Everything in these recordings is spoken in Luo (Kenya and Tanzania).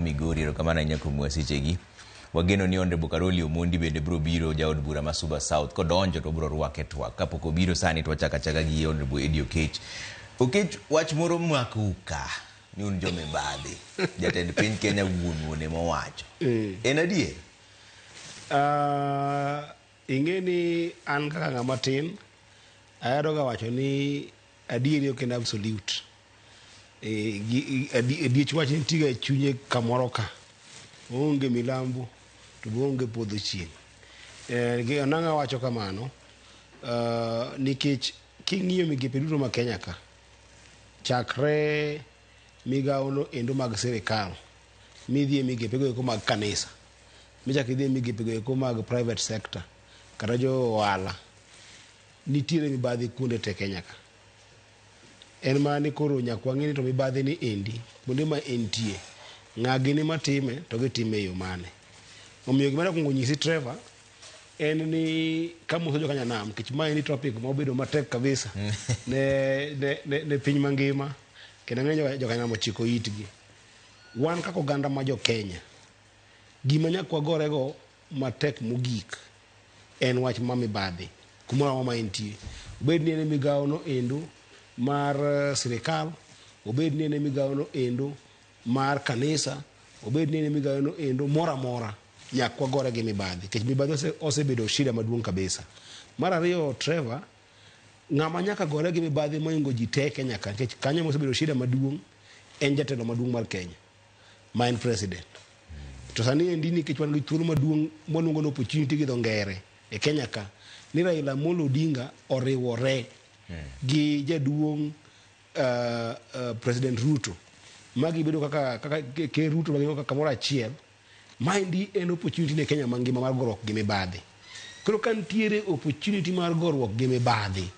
Migori, erokamano ahinya kuom sechegi. Wageno ni Honorable Karoli Omondi bende biro biro jaod bura ma Suba South. Kodonjo to biro rwake twak. Kapok obiro sani to wachako achaka gi Honorable Eddie Okech. Okech, wach moro makou ka ni un jomibadhi. Jatend piny Kenya wuon wuon ema owacho. En adier? Ing'e ni an kaka ng'ama tin, ahero ga wacho ni adieri ok en absolute. Adiech wach nitie ga e chunye kamoro ka. Oonge milambo to be oonge podho chieng'. Nang'o awacho kamano? Nikech king'iyo migepe duto ma Kenya ka, chakre migawo no endo mag sirikal, midhi e migepe go eko mag kanisa, michak idhi e migepe go eko mag private sector, kata jo ohala, nitiere mibadhi kuonde te Kenya ka. En mana ni koro nyaka wang'e ni to mibadhi ni endi, kuonde ma entie, ng'a gini matime to gitime e yo mane. Omiyo gima nakwongo nyisi Trevor, en ni kamoso joka nyanam, nikech ma en topic ma obedo matek kabisa ne piny mangima, kendo ang'eyo joka nyanam ochiko itgi. Wan kaka oganda ma jo Kenya, gima nyaka wagorego matek mogik en wach ma mibadhi kumoro amora ma entie. Obed ni en e migawo no endo mar sirikal, obed ni en e migawo no endo mar kanisa, obed ni en e migawo no endo moro amora, nyaka wagore gi mibadhi. Nikech mibadhi osebedo shida maduong' kabisa. Mar ariyo, Trevor, ng'ama nyaka gore gi mibadhi mohingo ji te e Kenya ka, nikech kanyo mosebedo shida maduong' en jatelo maduong' mar Kenya, ma en president. To sani endi nikech wan gi thuolo maduong' mwaluongo ni opportunity gi dho ngere e Kenya ka, ni Raila Amolo Odinga oriwore gi jaduong' President Ruto, ma gibedo kaka Ker Ruto ma gibedo kamoro achiel. Maendi en opportunity ne Kenya mangima mar goruok gi mibadhi. Koro ka nitiere opportunity mar goruok gi mibadhi,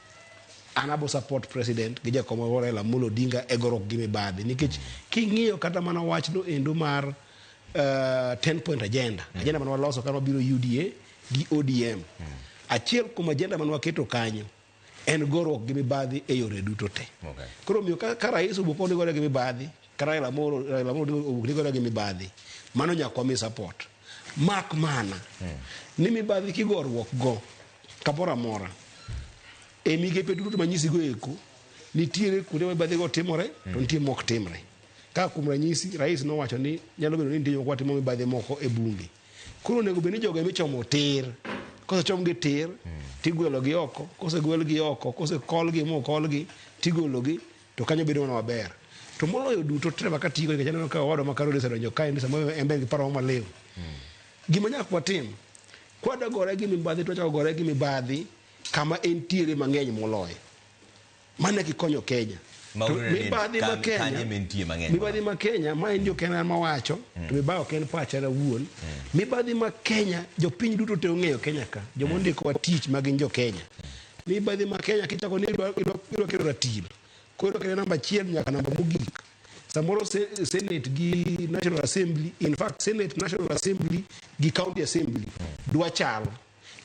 an abo support president gi jakom Raila Amolo Odinga e goruok gi mibadhi. Nikech king'iyo kata mana wachno endo mar 10 point agenda, agenda mane waloso kane wabiro UDA gi ODM. Achiel kuom agenda mane waketo kanyo en goruok gi mibadhi e yore duto te. Koro omiyo ka rais owuok ni gore gi mibadhi, ka Raila Amolo Odinga owuok ni gore gi mibadhi, mano nyaka wami support. Mak mana ni mibadhi kigoruok go kamoro amora e migepe duto manyisi go eko, nitiere kuonde ma mibadhi go timore to nitie mok timre. Ka kuom ranyisi, rais nowacho ni nyalo bedo ni nitie jomoko matimo mibadhi moko e bunge. Koro onego bed ni jogo ema ichomo tir. Kosechom gi tir, tigwelo gi oko, kosegwel gi oko, kosekol gi mokol gi, tigolo gi, to kanyo bedo mana maber. To moloyo duto, Trevor katigo nikech aneno ka owadwa ma Karoli osedonjo kaendi, samoro en be gi paro maliw. Gima nyaka watim, kwadwa gore gi mibadhi to wachako gore gi mibadhi kama entiere mang'eny moloyo. Mano e kikonyo Kenya. To mibadhi ma Kenya, mibadhi ma Kenya, ma en jo Kenya ma wacho, to mibadhi ok en pacha awuon. Mibadhi ma Kenya, jopiny duto te ong'eyo Kenya ka, joma ondikowa tich ma gin jo Kenya. Mibadhi ma Kenya kichako ni idwa keto ratil, koro idwa kete namba achiel nyaka namba mogik. Samoro Senate gi National Assembly, in fact Senate, National Assembly gi County Assembly dwa chal.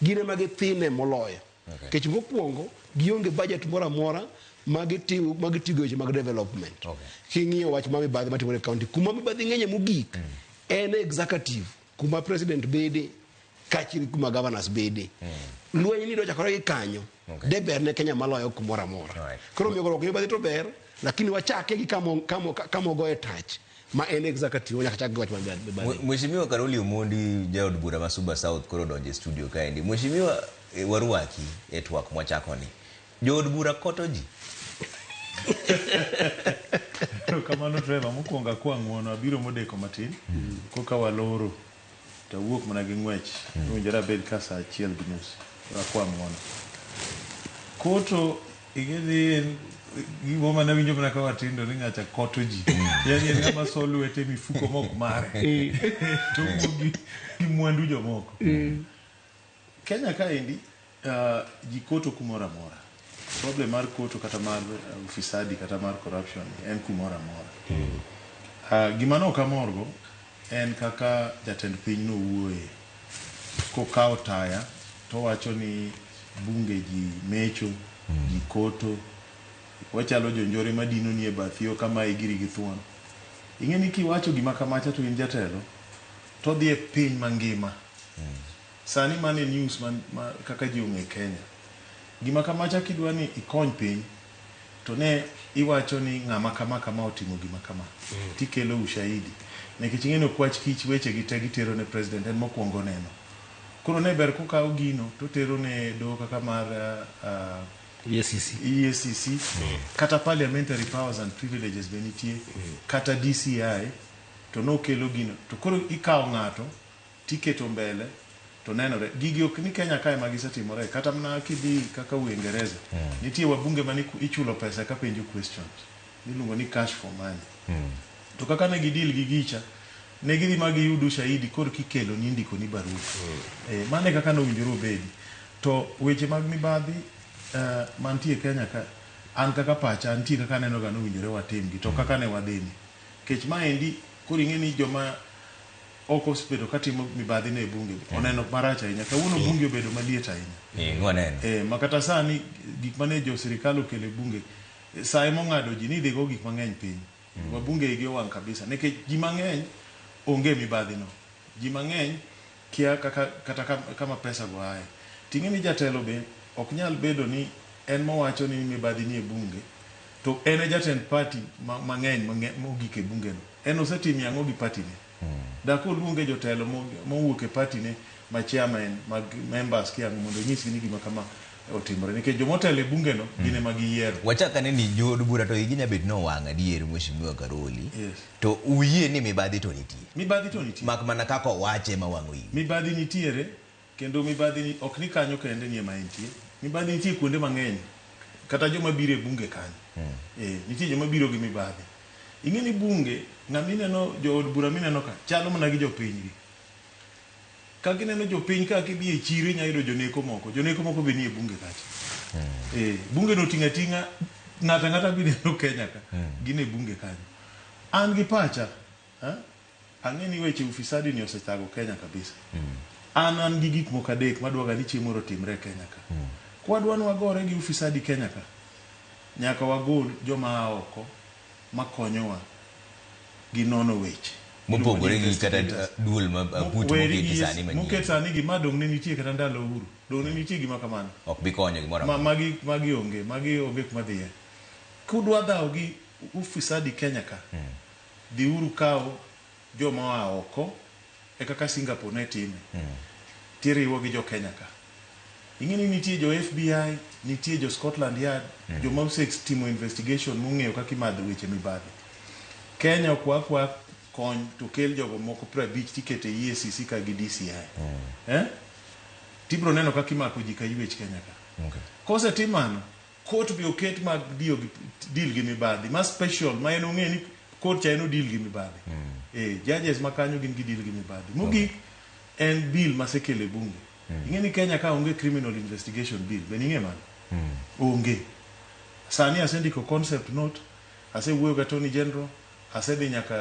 Gin ema githine moloyo. Nikech mokwongo gionge budget moro amora ma gitigo weche mag development. King'iyo wach ma mibadhi matimore e county, kuma mibadhi ng'enye mogik en executive, kuma president bede kaachiel gi kuma governors bede. Lweny ni dochakore gi kanyo, de ber ne Kenya maloyo kumoro amora. Koro omiyo goruok gi mibadhi to ber, lakini wachake gi kama ogoye tach ma en executive nyaka chak gi wach mar mibadhi. Mheshimiwa Karoli Omondi, jaod bura ma Suba South, koro odonjo e studio kaendi. Mheshimiwa, warwaki e twak mwachako ni. Jood bura koto ji? Kamano Trevor, mokwongo akwa ng'uono, abiro modeko matin. Koka waloro, to awuok mana gi ng'wech. Owinjore abed ka saa 1:30. Akwa ng'uono. Koto, ing'e ni en gimo mane awinjo mana ka watindo ni ng'acha koto ji. Yani en ng'ama so lwete e mifuko mok mare. To owuok gi mwandu jomoko. Kenya kaendi, ji koto kumoro amora. Problem mar koto kata mar ufisadi kata mar corruption en kumoro amora. Gima ne ok amorgo en kaka jatend piny nowuoye kokawo taya towacho ni bunge ji mecho, ji koto, wachalo jonjore madino ni e bath yo kama igiri gi thuon. Ing'e ni kiwacho gima kamacha to in jatelo, to odhi e piny mangima. Sani mano e news ma kaka ji ong'e Kenya. Gima kamacha kidwa ni ikony piny, to ne iwacho ni ng'ama kama kama otimo gima kama. Tikelo ushahidi. Nikech ing'e ni okwach kich weche gi te gitero ne president en mokwongo neno. Koro ne ber kokawo gino to tero ne doho kaka mar EACC. EACC, kata parliamentary powers and privileges be nitie, kata DCI, to nokelo gino. To koro ikawo ng'ato tiketo mbele to nenore. Gigi ok ni Kenya kae ma gisetimore, kata mana kidhi kaka Uingereza. Nitie wabunge mane ichulo pesa ka penjo questions. Miluongo ni cash for money. To kaka ne gidil gi gicha, ne gidhi ma giyud ushahidi koro kikelo ni indiko ni barua. Mano e kaka nowinjore obedi. To weche mag mibadhi mantie Kenya ka, an kaka pacha, antie kaka aneno ga nowinjore watimgi, to kaka ne wadhini. Kech maendi, koro ing'e ni joma ok osebedo katimo mibadhi ne e bunge, oneno marach ahinya. Kawuono bunge obedo maliet ahinya. Nwaneno. Ma kata sani gik mane jo sirikal okelo e bunge, sa ema ong'ado ji ni idhi go gik mang'eny piny. Wabunge igi owang' kabisa. Nikech ji mang'eny onge mibadhi no. Ji mang'eny kia kaka kata kama pesa go aye. Ting'e ni jatelo be ok nyal bedo ni en mowacho ni mibadhi ni e bunge, to en e jatend party mang'eny mogik e bunge no. En osetimo ang'o gi party ne? Dak oluonge jotelo mowuok e party ne ma chairman mag members kia ang'o mondo onyisgi ni gima kama otimore. Nikech jomotelo e bunge no gin ema giyiero. Wachak ane ni jood bura to igi nyabet nowang' adier Mheshimiwa Karoli. Yes. To uyie ni mibadhi to nitie. Mibadhi to nitie. Mak mana kaka owache ema wang'o iu. Mibadhi nitiere, kendo mibadhi ni, ok ni kanyo kende ni ema entie. Mibadhi nitie kuonde mang'eny. Kata joma biro e bunge kanyo. Nitie joma biro gi mibadhi. Ing'e ni bunge, ng'ama ineno jood bura mineno ka, chalo mana gi jopiny gi. Ka gineno jopiny ka kidhi e chiro inya yudo joneko moko. Joneko moko be nie bunge kacha. Bunge no oting'o ating'a ng'ato ang'ata mineno Kenya ka, gin e bunge kanyo. An gi pacha, ang'e ni weche ufisadi ni osethago Kenya kabisa. An gi gik moko adek madwaga ni chieng' moro otimre e Kenya ka. Kwadwa ni wagore gi ufisadi Kenya ka, nyaka wagol joma a oko makonyowa gi nono weche. Mopogore gi kata duol ma aput moketi sani manyien. Moket sani gi ma dong' ne nitie kata ndalo Uhuru. Dong' ne nitie gima kamano. Ok bi konyo gimoro amora. Magi onge kuma dhiye. Kudwa dhawo gi ufisadi Kenya ka, dhiuru kaw joma oa oko e kaka Singapore ne time. Tiriwo gi jo Kenya ka. Ing'e ni nitie jo FBI, nitie jo Scotland Yard, joma osetimo investigation mong'eyo kaka imadho weche mibadhi. Kenya okwa akwa kony to kel jogo moko 50 tikete EACC ka gi DCI. Tibro neno kaka imako ji ka ywech Kenya ka. Kosetim mano, court be oket mag deal gi mibadhi, ma special, ma en ong'e ni court cha en odeal gi mibadhi. Judges ma kanyo gin gi deal gi mibadhi. Mogik, en bill masekelo e bunge. Ing'e ni Kenya ka onge criminal investigation bill, be ning'e mano? Onge. Sani asendiko concept note, asewuoyo gi Attorney General, asedhi nyaka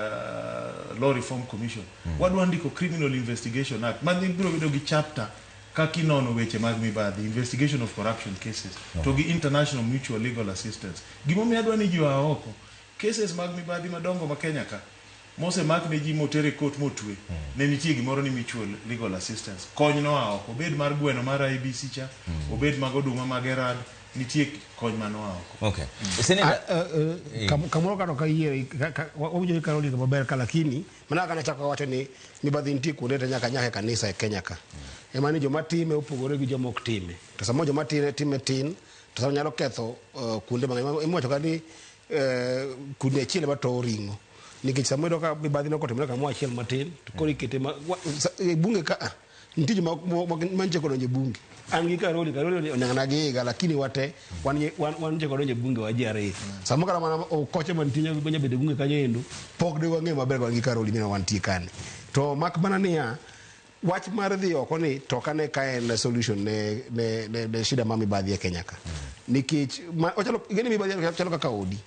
Law Reform Commission. Wadwa ndiko Criminal Investigation Act, ma biro bedo gi chapter kaka inono weche mag mibadhi, investigation of corruption cases, to gi international mutual legal assistance. Gimomiyo adwa ni ji oa oko, cases mag mibadhi madongo ma Kenya ka, mosemak ne ji moter e court motwe, ne nitie gimoro ni mutual legal assistance. Kony noa oko, obed mar gweno mar IBC cha, obed mag oduma mag Erad, nitie kony manoa oko. Senator, Kamoro kano ka yiere, wawinjo ni Karoli maber ka, lakini mana kaka nachako wacho ni mibadhi nitie kuonde te nyaka e kanisa e Kenya ka. Ema ni joma time opogore gi joma ok time. To samoro joma time tin, to samoro nyalo ketho kuonde mang'eny. Iwacho ka ni kudni achiel ema towo ring'o. Nikech samoro iyudo ka mibadhi no kotimore kamoro achiel matin, to koro ikete ma, wa, sa, e bunge ka, nitie joma manche kodonjo e bunge. An gi Karoli, Karoli oneng'na gi higa, lakini wate, wan nche kodonjo e bunge wa ji ariyo. Samoro kata mana okoche mantie nya bedo e bunge kanyo endo, pok de wang'eyo maber wan gi Karoli ni wantie kane. To mak mana niya, wach mar dhi oko ni to kane ka en solution ne shida ma mibadhi e Kenya ka. Nikech ma, ochalo, ing'e ni mibadhi chalo kaka odi.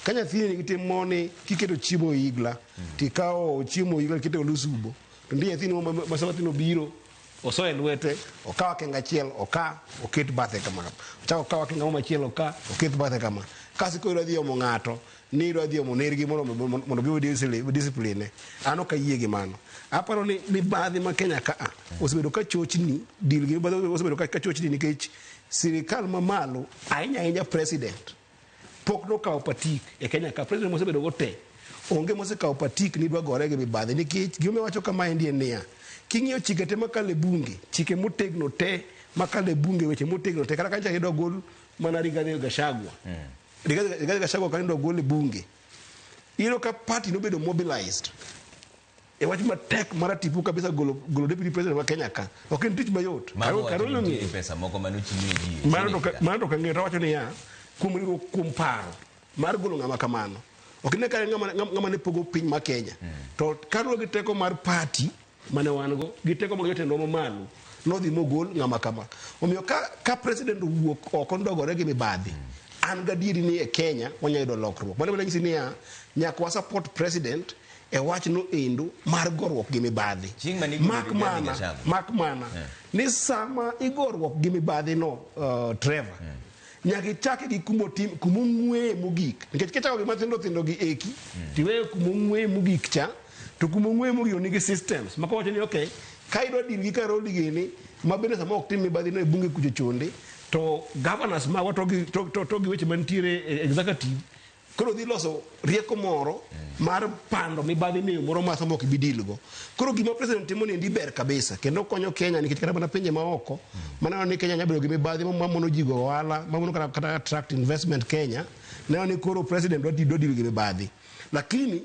Ka nyathini nigi tim moro ni kiketo chiemo e igla, tikawo chiemo e igla tiketo e olusubo, to nitie nyathini moro ma sama nyathino obiro, osoyo e lwete, okawo akenga achiel, oka, oket bathe kama. Ochako okawo akenga moro machielo, oka, oket bathe kama. Kasto koro idhi omo ng'ato, ni idwa dhi omo nergi mondo mondo bi discipline. An ok ayie gi mano. Aparo ni mibadhi ma Kenya ka a osebedo ka chochni deal gi mibadhi osebedo ka chochni nikech sirikal mamalo ahinya ahinya president pok nokawo patik e Kenya ka president mosebedo go te onge mosekawo patik ni dwa gore gi mibadhi nikech gima wacho kamaendi en niya king'iyo chike te makalo e bunge chike motegno te makalo e bunge weche motegno te kata kanyo idwa gol mana Rigathi Gachagua Rigathi Gachagua kanyo idwa gol e bunge iyudo ka party nobedo mobilized e wach matek maratipo kabisa golo, golo deputy president ma Kenya ka ok en tich mayot Mago wacho Karoli ni ong'eyo. nitie pesa moko manochiw ne ji e Mano to Senate ka. mano to kang'eyo to awacho niya kuom riwruok kuom paro mar golo ng'ama kamano ok ne ka ng'ama ng'ama ne pogo piny ma Kenya to kaluwore gi teko mar party mane wan go gi teko mag jotendwa mamalo nodhi mogol ng'ama kama omiyo ka, ka president owuok oko ndogore gi mibadhi an gadieri ni e Kenya wanyalo yudo lokruok mano ema nyisi niya nyaka wa support president e wachno endo mar goruok gi mibadhi Chieng' mane igolo mak Rigathi mana Gachagua. mak mana ni sama igoruok gi mibadhi no Trevor nyaka ichake gi kumotim kumong'weye mogik nikech kichako gi mathindo thindo gi eki tiweyo kumong'weye mogik cha to kumong'weye mogik nigi systems ma kowacho ni okay ka idwa deal gi Karoli gini ma bende sama ok tim mibadhi no e bunge kucho chonde to governors magwa to gi to, to, to gi weche mantiere e executive koro dhi loso rieko moro mar pando mibadhi ni moro ma sama ok ibi deal go koro gima president timo ni endi ber kabisa kendo konyo Kenya nikech kata mana pinje maoko maneno ni Kenya nyalo bedo gi mibadhi ma mono ji go ohala mamono kata, kata attract investment Kenya neno ni koro president dwa dwa deal gi mibadhi lakini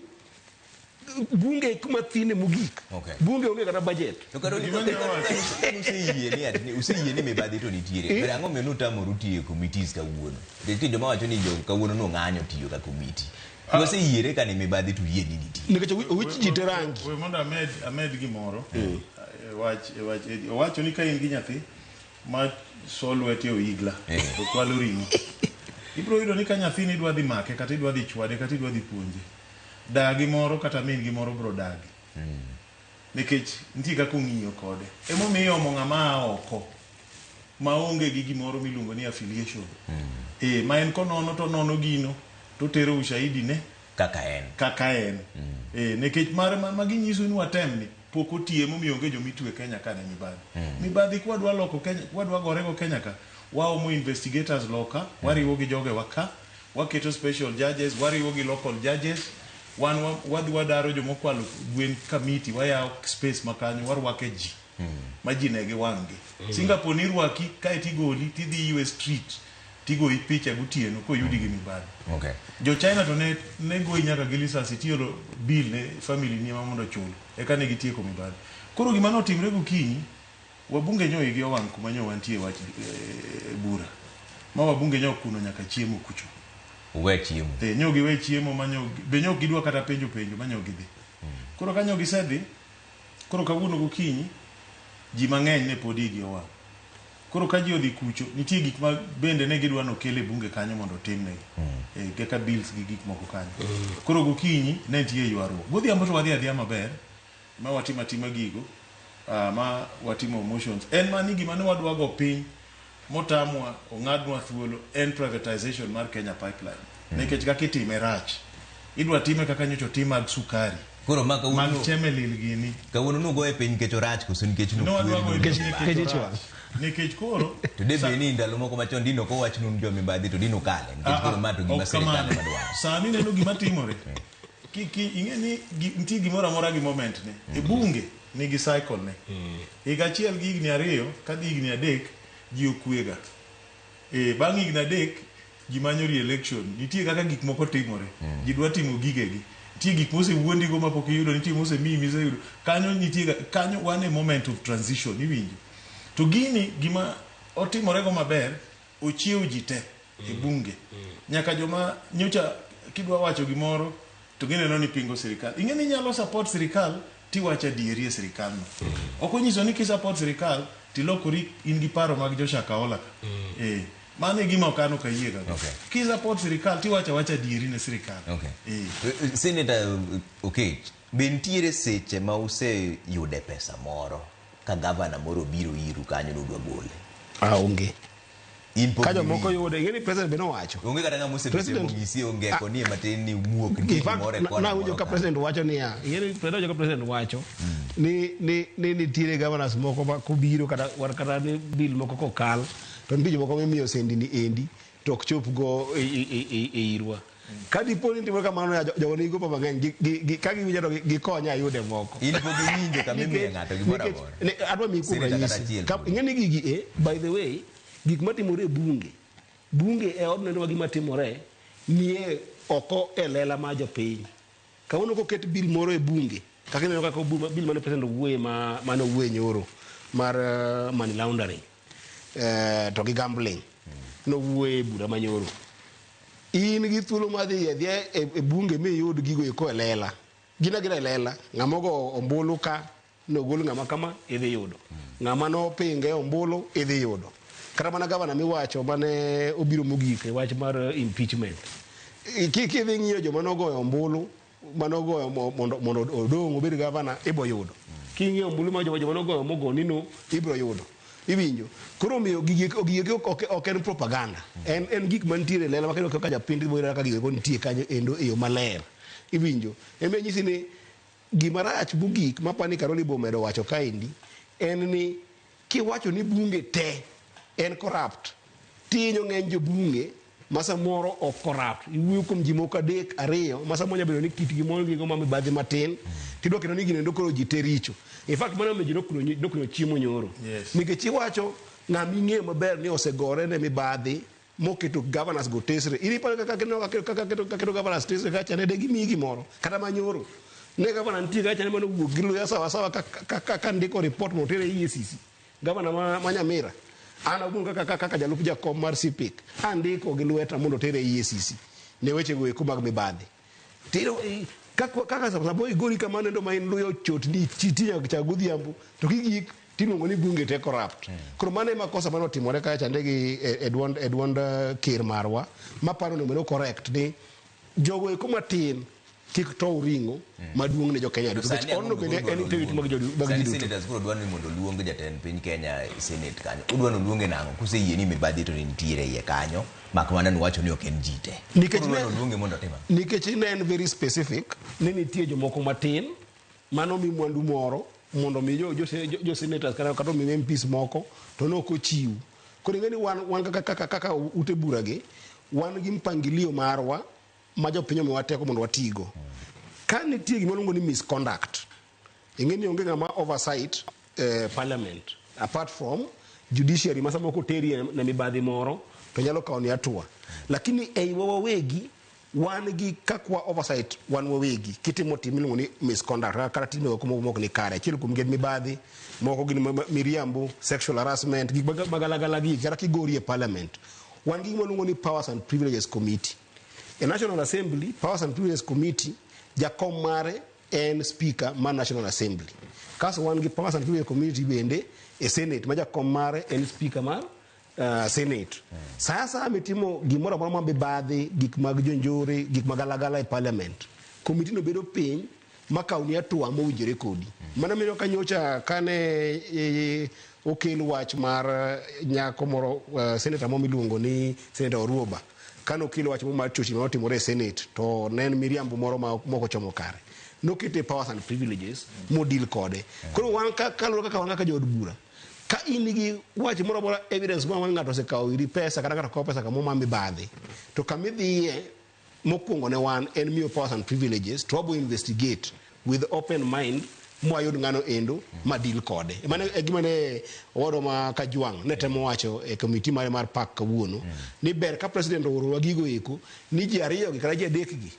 bunge kuma thine mogik Okay. bunge onge kata budget To Karoli, Gima to- ne owacho. useyie ni ati- useyie ni mibadhi to nitiere but ang'o miyo nutamoru tiyo e committees kawuono nitie joma wacho ni jo kawuono nong'anyo tiyo ka committee Waseyiere ka ni mibadhi to yie ni nitie nikech owich ji te rangi We mondo amed amed gimoro e wach e wach Eddie. Owacho ni ka in gi nyathi ma so lwete oigla to kwalo ring'o. Ibiro yudo ni ka nyathini idwa dhi make kata idwa dhi chwade kata idwa dhi puonje. Dagi moro kata min gi moro biro dagi. Nikech nitie kaka ong'iyo kode. Emomiyo iomo ng'ama aa oko maonge gi gimoro miluongo ni affiliation. Eh, ma en konono to nono gino to tero ushahidi ne kaka en kaka en eh, nikech mar ma, ma ginyiso ni watem ni pok otiye momiyo onge jomitwe Kenya ka ne mibadhi mibadhi kwadwa loko Kenya kwadwa gorego Kenya ka waomo investigators loka wariwo gi jogewa ka waketo special judges wariwo gi local judges wan wadhi wadaro jomokwalo gwen kamiti wayawo space makanyo warwake ji ma ji ne gi wang'gi Singapore nirwaki kae tigoli tidhi iwe street tigoyi picha gotieno koyudi gi mibadhi okay jo China to ne ne goyi nyaka gi lisasi tiolo bill ne family ni ema mondo ochul eka ne gitieko mibadhi koro gima notimre gokinyi wabunge nyo igi owang' kuma nyo wantie wach e, bura ma wabunge nyo kuno nyaka chiemo kucho uwe chiemo e, nyo giwe chiemo ma nyo be nyo ok gidwa kata penjo penjo ma nyo gidhi koro ka nyo gisedhi koro kawuono gokinyi ji mang'eny ne pod igi owang' koro ka ji odhi kucho nitie gik ma bende ne gidwa nokel e bunge kanyo mondo otimnegi e, kaka bills gi gik moko kanyo koro gokinyi ne nitie ywaruok godhiambo to wadhi adhiya maber ma watimo atima gigo ma watimo motions en mani gima ne wadwa go piny motamwa ong'adnwa thuolo en privatization mar Kenya Pipeline nikech kaka itime rach idwa time kaka nyocha otim mag sukari koro ma mag kawuono Chemelil gini kawuono nugoye piny nikech orach koso nikech ne wadwa goyo nukweri piny nikech Nikech orach. nikech koro to de bed ni ndalo moko machon dino kowachnu un jomibadhi to dino kale nikech koro ma to gima ok sirikal kamano. ema dwaro Sani neno gima timore. Ing'e ni nitie gimoro amora gi moment ne. E bunge nigi cycle ne. Higa achiel gi higni ariyo kadhi higni adek ji okwega. E, bang' higni adek ji manyo re-election. Nitie kaka gik moko timore. Ji dwa timo gigegi. Nitie gik mosewuondigo mapok iyudo, nitie mosemiyi miseyudo. Kanyo nitie kanyo wan e moment of transition, iwinjo. To gini gima otimorego maber, ochiew ji te e bunge. Nyaka joma nyocha kidwa wacho gimoro to gineno ni pingo sirikal. Ing'e ni inyalo support sirikal tiwacho adieri e sirikal no. Ok onyiso ni kisupport sirikal tilokori in gi paro mag jo Shakahola ka. Eh, mano e gima ok an ok ayiega go. Okay. Kisupport sirikal tiwacho awacha adieri ne sirikal. Okay. Eh. Senator Okech, be nitiere seche ma useyude pesa moro ka gavana moro obiro iru kanyo nudwa gole? Aonge. In pok Ka jomoko iwinjo. yude, ing'e ni president be nowacho. Onge kata ng'ama osebet President- monyisi onge koni e matin ni wuok nitie In fact, gimoro e na- kona nawinjo moro ka ka. president wacho niya, ing'e ni president wacho ka president wacho ni ni ni nitiere governors moko ma kobiro kata war kata ni bill moko kokal to nitie jomoko mimiyo sendi ni endi to ok chop go e, e, e, e, e irwa. Ka dipo ni timore kamano ya jogo nigi gopa mang'eny gi, gi, gi, ka giwinjo to gikonya ayude moko. In pok iwinjo kama imiye Nikech- ng'ato gimoro nikech- amora. ne- adwa miyi kuom Senator kata ranyisi. achiel Ka- kuom. Ing'e ni gigi e, by the way, gik matimore e bunge, bunge e odno endo ma gima timore nie oko e lela mar jopiny. Kawuono koket bill moro e bunge, kaka ineno kaka bill mane president owuoye ma mane owuoye nyoro mar money laundering to gi gambling nowuoye e bura manyoro. In gi thuolo mar dhi adhiya e bunge miyud gigo eko e lela. Gin agina e lela. Ng'ama ogo ombulu ka nogol ng'ama kama idhi yudo. Ng'ama nopinge ombulu idhi yudo. Kata mana gavana miwacho mane obiro mogik e wach mar impeachment. Kidhi ng'iyo joma nogoyo ombulu manogoyo mondo odong' obed gavana ibo yudo. King'iyo ombulu mar joma nogoyo mogoni no ibro yudo. Iwinjo. Koro omiyo gigi ok en propaganda. En gik mantiere e lela makendo kaka japiny ibiro yudo kaka gigo nitie kanyo endo e yo maler. Iwinjo. Ema nyisi ni gima rach mogik mapani Karoli bomedo wacho kaendi en ni kiwacho ni bunge te en corrupt tinyo ng'eny jobunge ma samoro ok corrupt. Iwuoyo kuom ji moko adek ariyo ma samoro nyalo bedo ni kitgi moro gigo ma mibadhi matin tidwa kendo ni gino endo koro ji te richo. In fact mano omiyo ji nokunyo chiemo nyoro. Yes. Nikech iwacho ng'ama ing'eyo maber ni osegore ne mibadhi moketo governors go tesre. In iparo kaka keto governors tesre kacha ne de gimiyi gimoro kata manyoro. Ne governor nitie kacha ne mano wuok gi luya sawa sawa ka ndiko report mondo otere EACC. Governor ma Nyamira an awuon kaka jalup jakom mar CPIC andiko gi lweta mondo otere EACC ne weche go eko mag mibadhi. Tiro kaka samoro igori kamano endo ma in luya ochotni chiti nyaka chak godhiambo to kigik tiluongo ni bunge te corrupt. Koro mano ema kosa mane otimore kacha chande gi e duond ker marwa maparo ni onego correct ni jogo eko matin kik tow ring'o maduong' ne jo Kenya duto. Nikech odno bende en integrity mag ji Sani duto. senators koro dwaro ni mondo oluong jatend piny Kenya e Senate kanyo. Udwa ni oluonge nang'o? Kuseyie ni mibadhi to nitiere iye kanyo, mak mana ni wacho ni ok en ji te. Nikech Koro udwa ni oluonge mondo otim ang'o? Nikech ne en very specific ni nitie jomoko matin mano mi mwandu moro mondo mi jo senators kata omi MPs moko to ne ok ochiw. Koro ing'e ni wan kaka ute bura gi wan gi mpangilio marwa ma jopiny omiwa teko mondo watigo. Ka nitie gima iluongo ni misconduct, ing'e ni onge ng'ama oversight parliament apart from judiciary ma samoro koteri ne mibadhi moro to nyalo kawo ni hatua. Lakini eiwa wawegi wan gi kakwa oversight wan wawegi kitimo tim miluongo ni misconduct kata timbe moko mok ni kare. Achiel kuom gi en mibadhi, moko gin miriambo, sexual harassment, gik magalagala gi kata kigori e parliament. Wan gi gima iluongo ni Powers and Privileges Committee. E National Assembly, Powers and Privileges Committee, jakom mare en speaker mar National Assembly. Kaso wan gi Powers and Privileges Committee bende e Senate ma jakom mare en speaker mar Senate. Sasa mitimo gimoro amora ma mibadhi, gik mag jonjore, gik magalagala e parliament, committee no bedo piny makaw ni hatua mowinjore kodi. Mano miyo ka nyocha kane okel wach mar nyako moro senator moro miluongo ni Senator Oruoba, kane okel wach moro mar chochni manotimore e Senate to ne en miriambo moro ma ok ochomo kare. Nokete powers and privileges modil kode. Koro wan kaluwore kaka wan kaka jood bura, ka in gi wach moro amora evidence moro ng'ato osekawo iri pesa kata ng'ato kawo pesa kamoro ma mibadhi, to kamidhiye mokwongo ne wan en miyo powers and privileges to wabo investigate with open mind mwayud ng'ano endo ma deal kode. Mano e gima ne owadwa ma Kajwang' ne temo wacho e committee mare mar PAC kawuono ni ber ka president oorowa gigo eko ni ji ariyo gi kata ji adek gi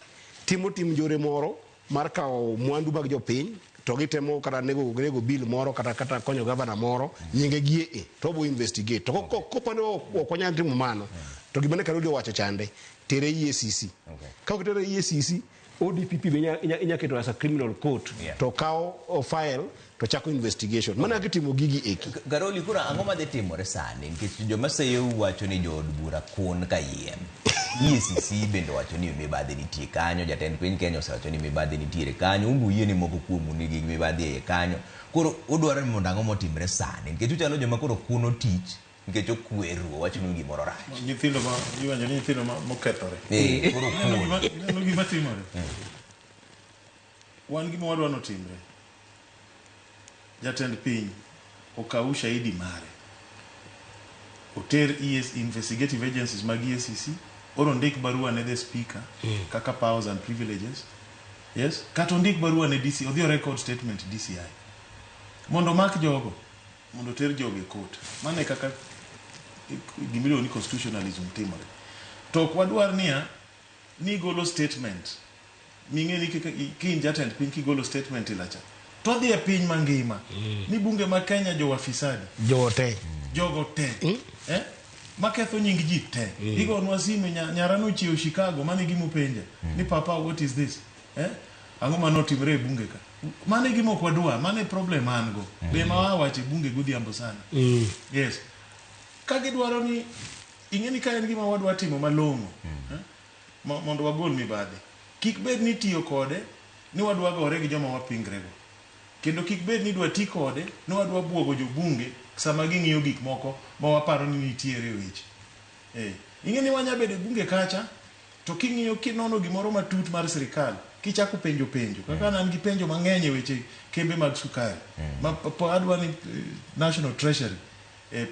timo tim njore moro mar kawo mwandu mag jopiny to gitemo kata nego bill moro kata konyo gavana moro nyinge gi e to wabo investigate to kopani ok wanyal timo mano to gima ne Karoli owacho chande tere EACC. Ka ok tere EACC, ODPP be inya keto as a criminal court to kawo file to chako investigation. Mana kaka itimo gigi eki. Karoli, koro ang'o madhi timore sani? Nikech joma seyo wacho ni jood bura kun kayiem. EACC bende wacho ni mibadhi nitie kanyo, jatend piny Kenya osewacho ni mibadhi nitiere kanyo, un be uyie ni moko kuomu nigi mibadhi eiye kanyo. Koro udwaro ni mondo ang'o motimre sani? Nikech uchalo joma koro kuno tich Nikech okweru, owachonu gimoro rach. Nyithindo ma iwacho ni nyithindo ma mokethore. Koro Ineno kuon. Ineno gima timore. Wan gima wadwa notimre. Jatend piny okaw ushahidi mare. Oter ES investigative agencies mag EACC or ondik barua ne the speaker kaka powers and privileges. Yes, kata ondik barua ne DC, odhi o record statement DCI. Mondo omak jogo, mondo oter jogo e court. Mano e kaka gimiluongo ni constitutionalism timore. To ok wadwar niya, ni golo statement ming'e ni kaka ka in jatend piny kigolo statement ilacha to odhi e piny mangima ni bunge ma Kenya jowafisadi Jote. Jogo te maketho nying ji te. Igonwa simu nyara nochiewo Chicago, mano e gima openja ni papa, what is this, ang'o manotimre e bunge ka? Mano e gima ok wadwa, mano e problem an go be ma wawacho e bunge godhiambo sana. Yes, ka gidwaro ni ing'e ni ka en gima wadwa timo malong'o, mondo wagol mibadhi, kik bed ni tiyo kode ni wadwa gore gi joma wapingrego, kendo kik bed ni idwa ti kode ni wadwa buogo jobunge sama ging'iyo gik moko ma waparo ni nitiere weche. Ing'e ni wanya bedo e bunge kacha to king'iyo kinono gimoro matut mar sirikal kichako penjo penjo kaka an gi penjo mang'eny e weche kembe mag sukari ma adwa ni National Treasury,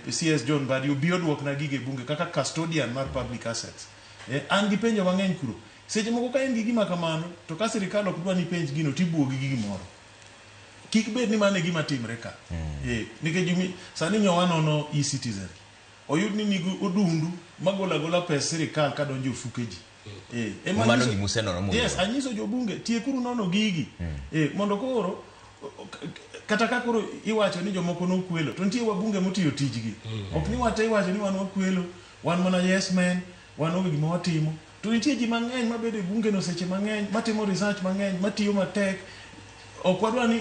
CS John Mbadi obi oduokna gige bunge kaka custodian mar public assets. An gi penjo mang'eny kuro. Seche moko ka in gi gima kamano to ka sirikal ok dwa ni penj gino tibuogi gi gimoro. Kik bed ni mano e gima timre ka. Nikech sani nyowa nono e-citizen. Oyud ni nigi odundu magolo agola pes sirikal kadonjo e ofuke ji. Ema Mano gima usenono mondo. Yes, anyiso jobunge tiekuru nono gigi. Mondo koro kata ka koro iwacho ni jomoko nokwelo to nitie wabunge motiyo tijgi. Ok ni wate iwacho ni wan wakwelo, wan mana yes men, wan onge gima watimo. To nitie ji mang'eny mabedo e bunge no seche mang'eny, matimo research mang'eny, matiyo matek. Ok wadwa ni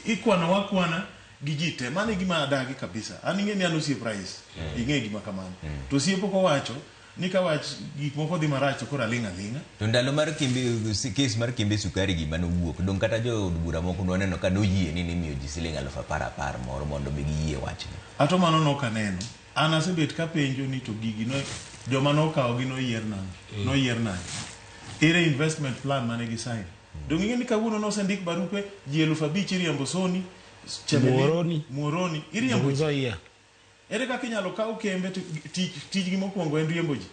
ikwano wakwana gi ji te. Mano e gima adagi kabisa. An ing'e ni an osiep rais. Ing'e gima kamano. To osiep ok owacho ni ka wach gik moko dhi marach to koro aling' aling'a. To ndalo mar kembe, kes mar kembe sukari gima nowuok, dong kata jood bura moko nwaneno ka noyie ni nimiyo ji siling 10,000 moro mondo be giyie wachni. Ato mano nok aneno. An asebet kapenjo ni to gigi no, joma nokawogi noyier nang'o? Noyier nang'o? Ere investment plan mane gi sign? Dong ing'e ni kawuono nosendik barupe ji 5,000 iriembo Soni, Chemelil, Muhoroni. Muhoroni, iriembo ji. Nzoia. Ere kaka inyalo kaw kembe to tijgi mokwongo en riembo ji?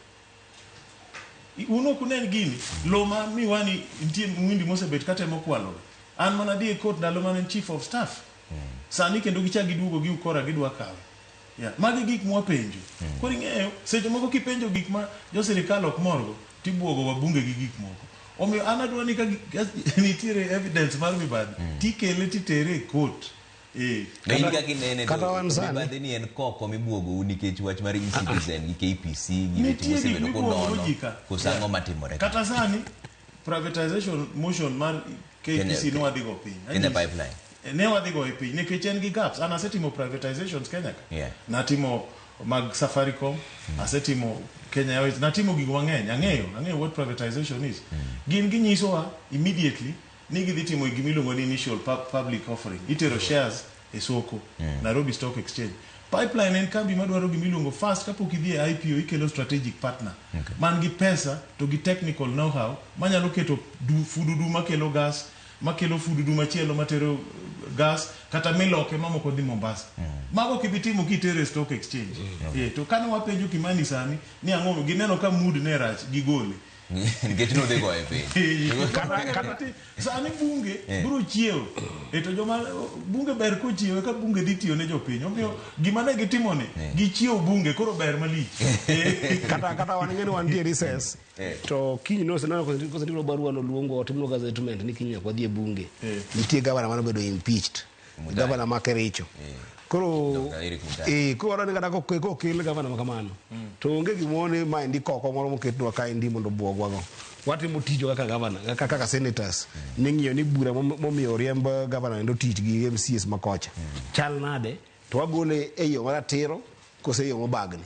Un ok unen gini, lo ma Miwani nitie mwindi mosebet katemo kwalo. An mana dhi e court ndalo mane en chief of staff. Sani kendo gichak giduogo gi ukora gidwa kawe. Yeah. Magi gik mwapenjo. Koro ing'eyo, seche moko kipenjo gik ma jo sirikal ok morgo, tibuogo wabunge gi gik moko. Omiyo an adwa ni ka nitiere evidence mar mibadhi, tikele titere e court. To in kaka inene to Kata wan sani. mibadhi ni en koko mibuogou nikech wach mar e-citizen gi KPC gi weche Nitie gik mosebedo mibuogo kunono ji ka. koso ang'o matimore ka? Kata sani privatization motion mar KPC ne wadhi go piny. Kenya Pipeline. Ne wadhi go e piny nikech en gi gaps. An asetimo privatizations Kenya ka. Natimo mag Safaricom, asetimo Kenya Airways, natimo gigo mang'eny. Ang'eyo what privatization is. Gin ginyisowa immediately ni gidhi timo gima iluongo ni initial public offering. Itero shares e soko, Nairobi Stock Exchange. Pipeline en kambi madwaro gima iluongo first kapok idhi e IPO ikelo strategic partner. Man gi pesa to gi technical know-how manyalo keto fududu makelo gas, makelo fududu machielo matero gas, kata miloke mamoko dhi Mombasa. Mago ok ibi timo kitere e stock exchange. To kane wapenjo Kimani sani ni ang'o gineno ka mood ne rach gigole. Nikech nodhi goye piny. Sani bunge biro chiewo. To joma bunge ber kochiewo eka bunge dhi tiyo ne jopiny. Omiyo gima ne gitimo ni, gichiewo bunge koro ber malich. Kata wan ng'eni wantie recess. To kiny noseneno kosendikno barua noluongo otimno gazetment ni kiny nyaka wadhi e bunge. Nitie gavana mane obedo impeached. Mutai. Gavana ma Kericho. Koro Dr. Eric Mutai. Koro wadwaro ni kata kokel gavana ma kamano. To onge gimoro ni maendi koko moro moketnwa kaendi mondo obuogwago. Watimo tijwa kaka gavana, kaka senators. Ni ng'iyo ni bura momiyo oriemb gavana endo tich gi MCAs ma kocha. Chal nade to wagole e yo maratiro kose e yo mobagni.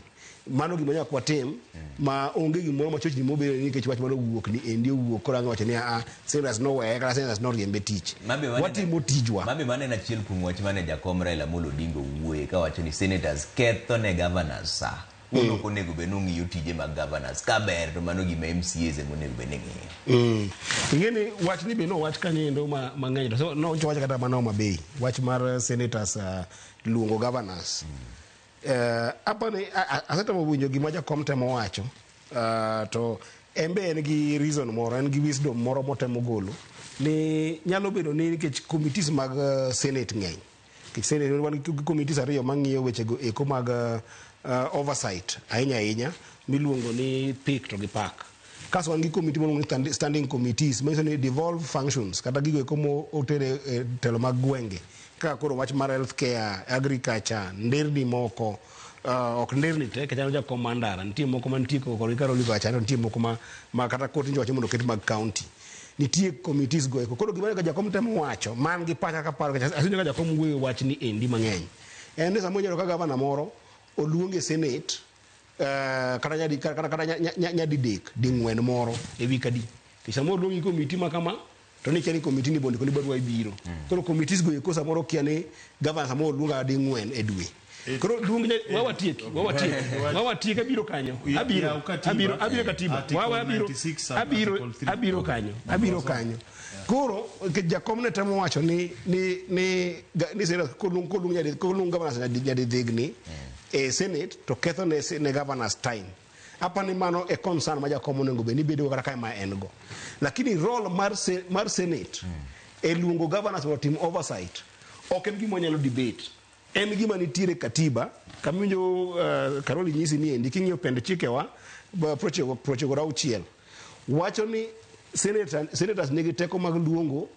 Mano gima nyaka watim ma onge gimoro ma chochni mobedo nikech wach mano owuok ni endi owuok koro ang' wacho ni a senators noweye kata senators noriembe tich. Mabe waneno- Watimo tijwa. Mabe mano en achiel kuom wach mane jakom Raila Amolo Odinga owuoye kawacho ni senators ketho ne governors sa. Un ok onego bed ni ung'iyo tije mag governors. Ka ber to mano gima MCAs ema onego bed ni ng'iyo. Ing'e ni wach ni be nowach kanyo endo mang'eny to so nowacho kata mana Homa Bay wach mar senators luongo governors. Apani asetemo winjo gima jakom temo wacho to en be en gi reason moro en gi wisdom moro motemo golo ni nyalo bedo ni nikech committees mag senate ng'eny nikech senate wan gi committees ariyo mang'iyo weche go eko mag oversight ahinya ahinya miluongo ni PIC to gi PAC kaso wan gi committee miluongo ni standing committees manyiso ni devolved functions kata gigo eko motere e telo mag gwenge kaka koro wach mar health care, agriculture, nderni moko ok nderni te nikech an jakom mar ndara nitie moko mantie kod Karoli kocha to nitie moko ma kata kot nyocha wacho mondo oket mag county nitie committees go eko koro gima jakom temo wacho man gi pacha kaparo nikech asewinjo ka jakom wuoyo e wach ni endi mang'eny en ni samoro inyalo ka gavana moro oluong e senate kata nyadi kata nyadidek ding'wen moro e wik adi nikech samoro oluongi committee ma kama to ni kia ni committee ni bondiko ni barua ibiro koro committees go eko samoro kia ni gavana samoro oluonga ding'wen e dwe koro luong wawatieki wawatieki abiro kanyo abiro Yaw katiba. abiro katiba Article wawa abiro 96 sub abiro article 3. abiro kanyo abiro kanyo koro nikech jakom ne temo wacho ni senate koluong nyadi koluong governors nyadi dhigni e senate to ketho ne governors time apani mano e concern ma jakom onego bed ni bedo kata ka ma en go lakini role mar senate e luongo governors mondo otim oversight ok en gima wanyalo debate en gima nitiere katiba kamiwinjo Karoli nyisi ni endi king'iyo pend chikewa 96 wacho ni senators nigi teko mag luongo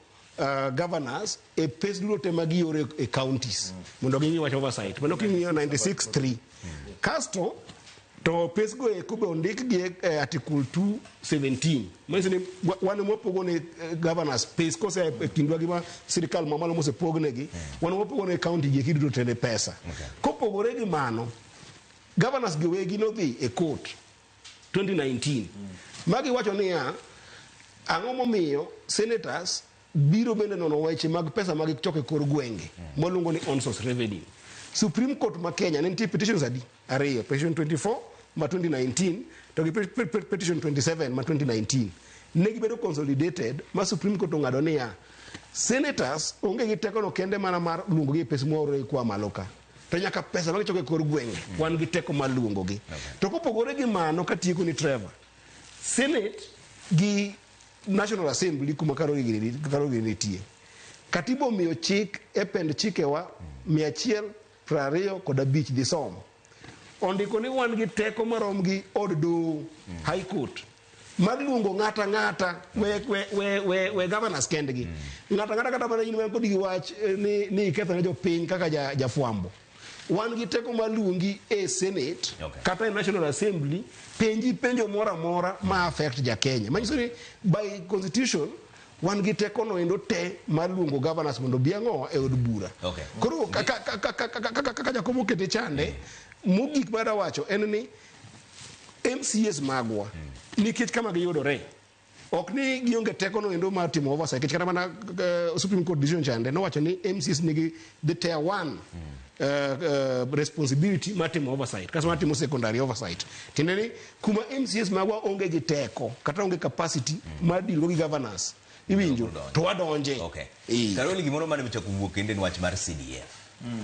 governors e pes duto te ma gioro e counties mondo ging'i wach oversight mano king'iyo 96.3 kasto to pes go eko be ondik gi e article 217 manyiso ni wan ema wapogo ne governors pes kose e kindwa gi ma sirikal mamalo mosepognegi wan ema wapogo ne county gi eki duto te ne pesa kopogore gi mano governors gi wegi nodhi e court 2019 magi wacho niya ang'o momiyo senators biro bende nono weche mag pesa ma gichoko e kor gwenge mwaluongo ni own source revenue Supreme Court ma Kenya ne nitie petitions adi ariyo petition 24 ma 2019 to gi petition 27 ma 2019 ne gibedo consolidated ma Supreme Court ong'ado niya senators onge gi teko no kende mana mar luongo gi e pes mwaoro kwa malo ka to nyaka pesa ma gichoko e kor gwenge wan gi teko mar luongo gi to kopogore gi mano katieko ni Trevor Senate gi National Assembly kuma Karoli gini nitie katiba omiyo chik e pend chikewa 125 dhi somo ondiko ni wan gi teko marom gi od doho High Court mar luongo ng'ata ng'ata we governors kendgi ng'ata ng'ata kata mana in man kod gi wach ni iketho ne jopiny kaka jafwambo wan gi teko mar luongi e Senate kata e National Assembly penji penjo moro amora ma affect ja Kenya manyiso ni by constitution wan gi teko no endo te mar luongo governors mondo obi ang'o e od bura koro kaka jakom okete chande mogik mar wacho en ni MCAs magwa nikech kama giyudore ok ni gionge teko no endo mar timo oversight nikech kata mana Supreme Court decision chande nowacho ni MCAs nigi the tier one responsibility mar timo oversight kaso mar timo secondary oversight tiende ni kuma MCAs magwa onge gi teko kata onge capacity mar deal go gi governors iwinjo to wadonje Karoli gimoro mane ochako wuok kendo en wach mar CDF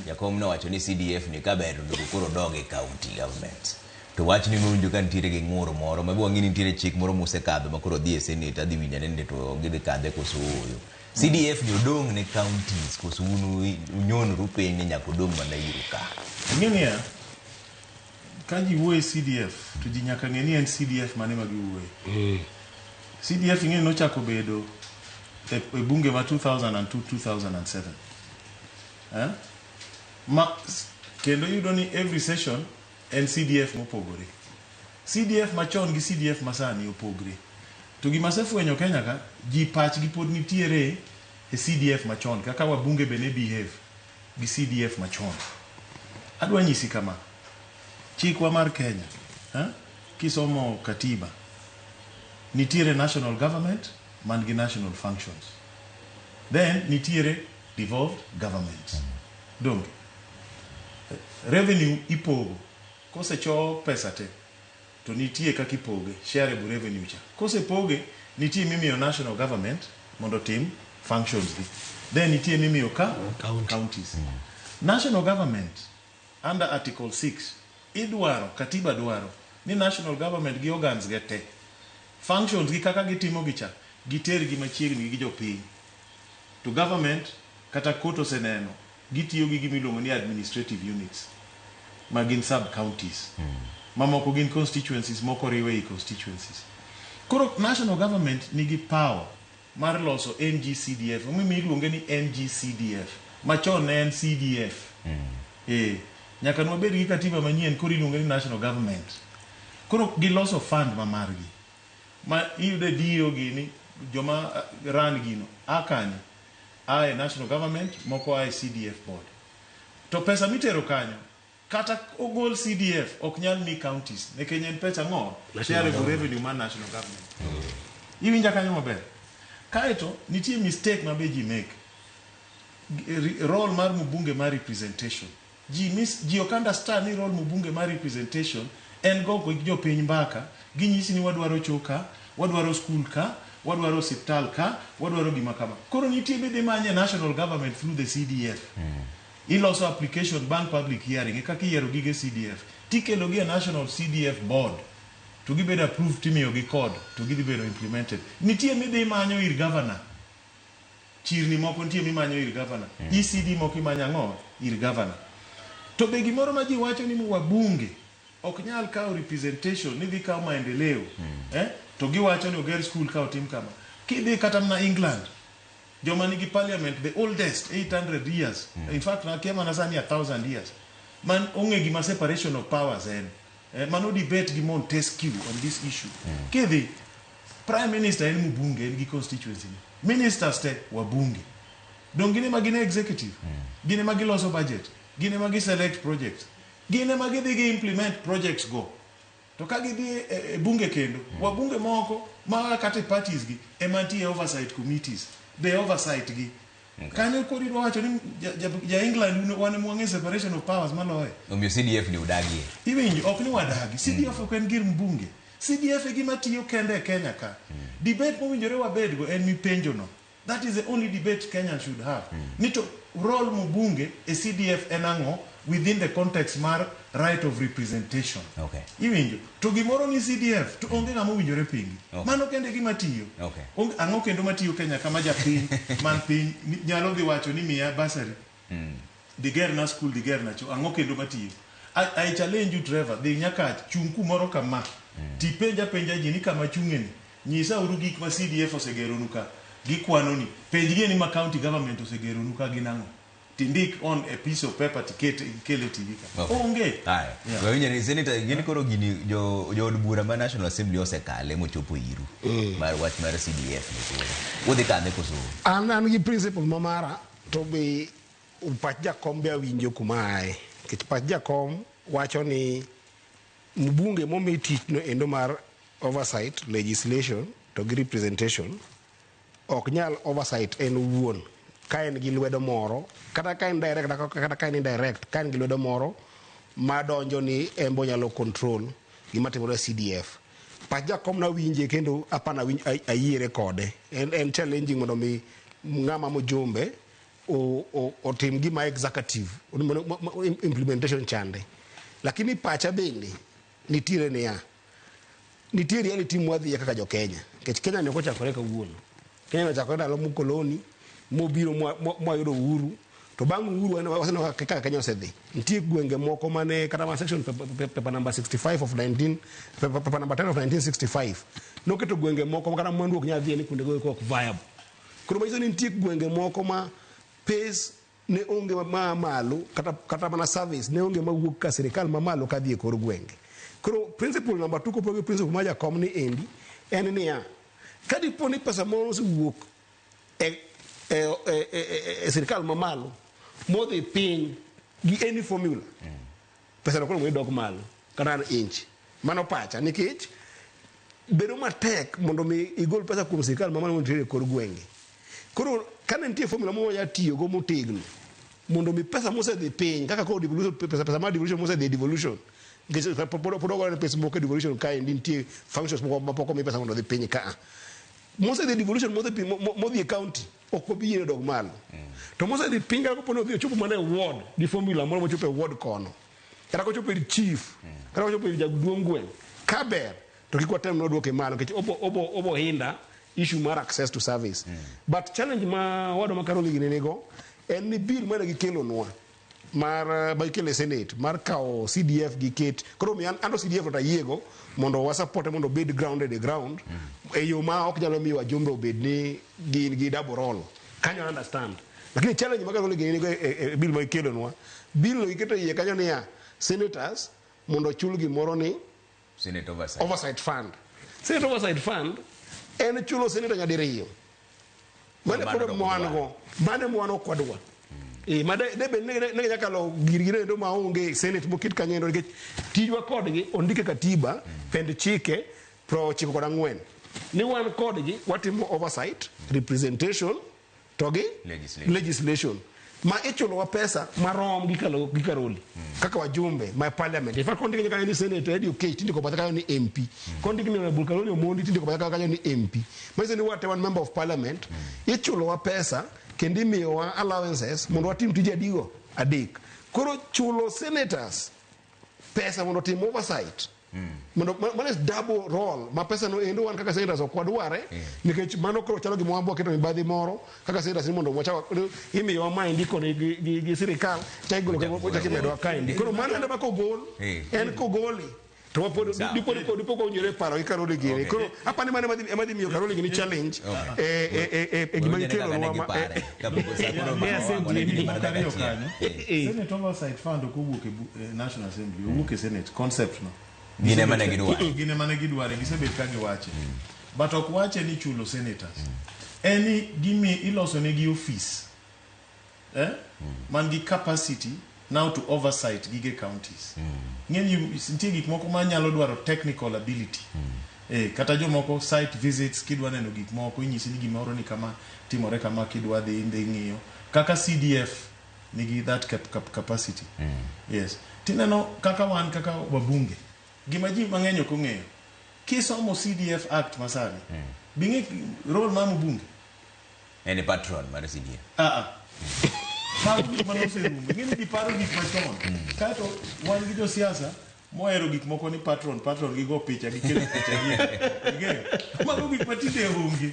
jakom nowacho ni CDF ni kaber to onego koro dog e county government to wach ni mowinjo ka nitiere gi ng'ur moro ma wang'e ni nitiere chik moro mosekadho ma koro dhi e senate adhi winjo ane ni to gidhi kadhe koso ooyo CDF ni odong' ne counties koso un unyonoru piny ni nyaka odong' mana iru ka Ing'e niya, ka ji wuoyo e CDF to ji nyaka ng'e ni en CDF mane ma giwuoye. CDF ing'e ni nochako bedo e bunge ma 2002 2007. Eh? Ma kendo iyudo ni every session en CDF mopogore. CDF machon gi CDF masani opogre. To gima asefwenyo Kenya ka, ji pachgi pod nitiere e CDF machon kaka wabunge be ne behave gi CDF machon. Adwa nyisi kama. Chikwa mar Kenya, eh? Kisomo katiba, nitiere national government man gi national functions. Then nitiere devolved governments. Donge? Revenue ipogo. Kosecho pesa te, to nitie kaka ipoge, shareable revenue cha. Kosepoge, nitie mimiyo national government mondo otim functions gi. Then nitie mimiyo ka County. counties. National government under Article 6 idwaro, katiba dwaro ni national government gi organs ge te functions gi kaka gitimo gi cha giter gi machiegni gi jopiny. To government kata court oseneno gitiyo gi gima iluongo ni administrative units ma gin sub counties. Mamoko gin constituencies, moko oriw ei constituencies. Koro national government nigi power mar loso NGCDF. Omiyo iluonge ni NGCDF. Machon ne en CDF. Nyaka nwabed gi katiba manyien koro iluonge ni national government. Koro giloso fund ma margi. Ma iyudo DO gini, joma run gino, a kanye? A e national government, moko a e CDF board. To pesa mitero kanyo, kata ogol CDF ok nyal mi counties, nikech en pesa ang'o? Shareable revenue mar national government. Iwinja kanyo maber? Kaeto, nitie mistake ma be ji make. Role mar mbunge mar representation. Ji ok understand ni role mbunge mar representation en go gi jopiny mbaka, ginyisi ni wadwaro cho ka, wadwaro school ka, wadwaro osiptal ka, wadwaro gima kama. Koro nitie midhi manye national government through the CDF. Iloso application bang' public hearing, e kaka iyiero gige CDF. Tikelo gi e national CDF board, to gibedo approved timiyogi code, to gidhi bedo implemented. Nitie midhi manyo ir governor. Chirni moko nitie mimanyo ir governor. ECD moko imanyo ang'o? Ir governor. To be gimoro ma ji wacho ni wabunge ok nyal kawo representation ni dhi kawo maendeleo. To giwacho ni oger school ka otim kama. Kidhi kata mana England, joma nigi parliament the oldest 800 years. In fact, nakia mana sani 1000 years. Man ong'e gima separation of powers en. Mano debate gi Montesquieu on this issue. Kidhi, Prime Minister en mbunge, en gi constituency ni. Ministers te wabunge. Dong gin ema gin e executive. Gin ema giloso budget. Gin ema gi select projects. Gin ema gidhi gi implement projects go. To ka gidhi e bunge kendo, wabunge moko ma kata e parties gi ema nitie oversight committees. Be oversight gi. Kanyo koro idwa wacho ni ja England wan ema wang'e separation of powers maloye. Omiyo CDF ni udagie. Iwinjo, ok ni wadagi. CDF ok en gir mbunge. CDF e gima tiyo kende e Kenya ka. Debate mowinjore wabedgo en mipenjo no. That is the only debate Kenya should have. Ni to role mbunge e CDF en ang'o within the context mar right of representation. Iwinjo, to gimoro ni CDF to onge ng'ama owinjore pingi. Mano kende gima tiyo. Onge ang'o kendo matiyo Kenya kama japiny man piny nyalo dhi wacho ni miya bursary. Diger na school, diger na cho, ang'o kendo matiyo? I challenge you Trevor, dhi nyaka chung' kumoro kama. Tipenja penja ji ni kama chung'e ni. Nyisa uru gik ma CDF osegeronu ka. Gikwano ni. Penj gi ni ma county government osegeronu ka gin ang'o. Tindik on a piece of paper tiket ikele TV ka. Onge. Aya. Wawinjo ni Senator gini koro gini jo jood bura ma National Assembly osekale mochopo iru. Mar wach mar CDF ni koro. Udhi kame koso? An gi principle ma mara to be pach jakom be awinjo kuma ae. Nikech pach jakom wacho ni mbunge momi tich no endo mar oversight, legislation to gi representation ok nyal oversight en owuon ka en gi lwedo moro kata ka en direct kata ka en indirect ka en gi lwedo moro madonjo ni en bo nyalo control gima timore e CDF. Pach jakom nawinje kendo apana ayiere kode. En challenging mondo mi ng'ama mojumbe otim gima executive implementation chande. Lakini pacha bende nitiere niya, nitie reality mwadhiye kaka jo Kenya. Nikech Kenya ni ok ochakore kawuono. Kenya nochakore ndalo mukoloni mobiro mwayudo uhuru. To bang' uhuru waseneno kaka Kenya osedhi. Nitie gwenge moko mane kata ma section paper number 65 of 19 paper number 10 of 1965 noketo gwenge moko ma kata mwandu ok nyal dhiye ni kuondego eko ok viable. Koro manyiso ni nitie gwenge moko ma pace ne onge ma malo kata mana service ne onge mawuok ka sirikal mamalo kadhi e kor gwenge. Koro principle number 2 kopog gi principle ma jakom ni endi en niya, ka dipo ni pesa moro osewuok e sirikal mamalo modhi piny gi any formula, pesa no koro dok malo. kata an inch. Mano pacha nikech bedo matek mondo mi igol pesa kuom sirkal ma mano nitiere e kor gwenge. Koro kane nitie formula moro wanya tiyogo motegno mondo mi pesa mosedhi piny kaka koro devolution pesa, pesa mar devolution mosedhi e devolution nikech pod ogore ni pesa moko e devolution kaendi nitie functions moko mapok omi pesa mondo odhi piny ka mosedhi e devolution modhi modhi e county ok obi yie dog malo to mosedhi piny kata kopo ni odhi ochopo mana e ward gi formula moro mochopo e ward kono kata kochopo ir chief kata kochopo ir jaduong' gweng' ka ber to kik watem ni waduoke malo nikech obo, obo, obo hinder issue mar access to service but challenge ma wadwa ma Karoli gini nigo en ni bill mane gikelonwa mar ma gikelo e senate mar kawo CDF gi ket koro mi an to CDF to ayiego mondo wa support mondo obed grounded e ground e yo ma ok nyalo miyo wajumbe obed ni gin gi double role kanyo I understand lakini challenge ma Karoli gini nigo e, e, e bill ma gikelonwa bill no giketo iye kanyo niya senators mondo ochul gimoro ni Senate oversight. oversight fund senate oversight fund en chulo senator nyadiriyo mane Mano koro dok mwan dwar. go mane mwan ok wadwa Eh, ma de de bed ni ne nyaka lo girgi endo maonge senate moket kanyo endo nikech tijwa kodgi ondik e katiba pend chike 94 ni wan kodgi watimo oversight representation to gi Legislation. legislation ma ichulowa pesa marom gi kalo gi Karoli kaka wajumbe ma parliament in fact kondiki kanyo ni senator Eddie Oketch tindiko bathe kanyo ni MP kondiki ni Honorable Karoli Omondi tindiko bathe kanyo ni MP manyiso ni wate wan member of parliament ichulowa pesa kendo imiyowa allowances mondo watim tije adigo adek koro chulo senators pesa mondo otim oversight mondo mano is double role ma pesa no endo wan kaka senators ok wadware nikech mano koro chalo gima wan waketo mibadhi moro kaka senators ni mondo wachak imiyowa maendi koni gi, gi, gi sirikal chak igolo chak imedowa kaendi koro mano endo ma kogol en kogole to wapod dipo dipo dipo kowinjore paro gi Karoli gini Okay. koro apani mano ema dhi miyo Karoli gini challenge e e e e, e gima Wawinjore gikelo kaka ne nwa ma gipare. e, Kapok osakoro ma Yes, owango ne gini Gik mar moko ariyo dakika kanyo. achiel. Eh. Senate Oversight Fund ok owuok e e National Assembly, owuok e Senate, concept no. Gin ema ne gidware. Gin ema ne gidware, gisebet ka giwache. But ok wache ni chulo senators. En ni gimi iloso negi office. Eh? Man gi capacity now to oversight gige counties. Ng'eni nitie gik moko ma nyalo dwaro technical ability. Eh, kata jomoko site visits kidwa neno gik moko inyisi ni gimoro ni kama timore kama kidwa dhi idhi ng'iyo. Kaka CDF nigi that capacity. Yes. Tineno kaka wan kaka wabunge. Gima ji mang'eny ok ong'eyo. Kisomo CDF Act masani, bing'e role mar mbunge. En e patron mar CDF. Ah ah. Mago gik mane oserumo. Ing'e ni ji paro gik machon. Kaeto wan gi josiasa mohero gik moko ni patron, patron gigo picha, gikelo picha gi. Ing'eyo? Mago gik matinde onge.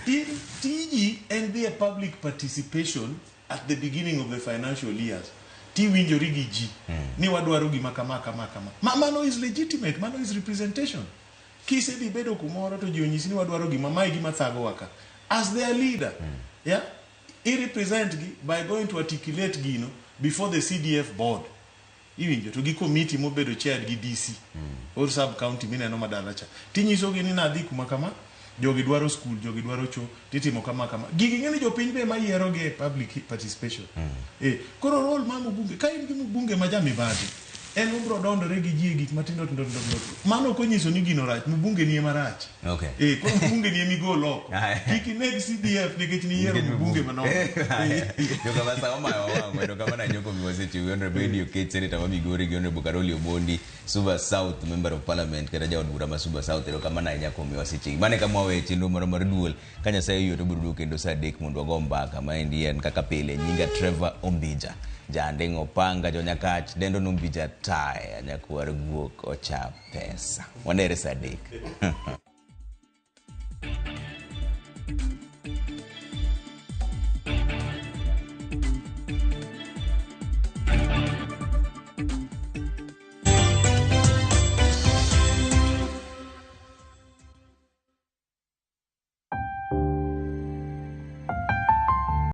In tiji en dhi e public participation at the beginning of the financial years. Tiwinjori gi ji ni wadwaro gima kama kama kama. Ma, mano is legitimate, mano is representation. Kisedhi bedo kumoro to ji onyisi ni wadwaro gima mae gima thagowa ka. As their leader, yeah, i represent gi by going to articulate gino before the CDF board. Iwinjo to gi committee mobedo chaired gi DC or sub county mineno madala cha. Tinyisogi ni nadhi kuma kama, jogi dwaro school, jogi dwaro cho, titimo kama kama. Gigi ng'eni jopiny be ema yiero gi e public participation. Eh, koro role mar mbunge, ka in gi mbunge ma jamibadhi, en obro dondore gi ji e gik matindo tindo tindo tindo. Mano ok onyiso ni gino rach, mbunge ni ema rach. Okay. Eh, koro mbunge ni emigol oko. Kik ineg CDF nikech niyiero mbunge manok. Jokabasa omayo wang'o erokamano ahinya kuom wasechiwo Honorable Eddie Oketch, Senator ma Migori gi Honorable Karoli Omondi, Suba South Member of Parliament kata jaod bura ma Suba South erokamano ahinya kuom wasechiwo. Mano e kama waweyo chenro marwa mar duol. Ka Nyasaye oyie to wabiro duogo kendo saa adek mondo wago mbaka. Maendi en kaka pile nyinga Trevor Ombija. Janding' Opanga jonyakach dendo Nombija taya nyakwar guok ocha pesa. Wanere saa adek.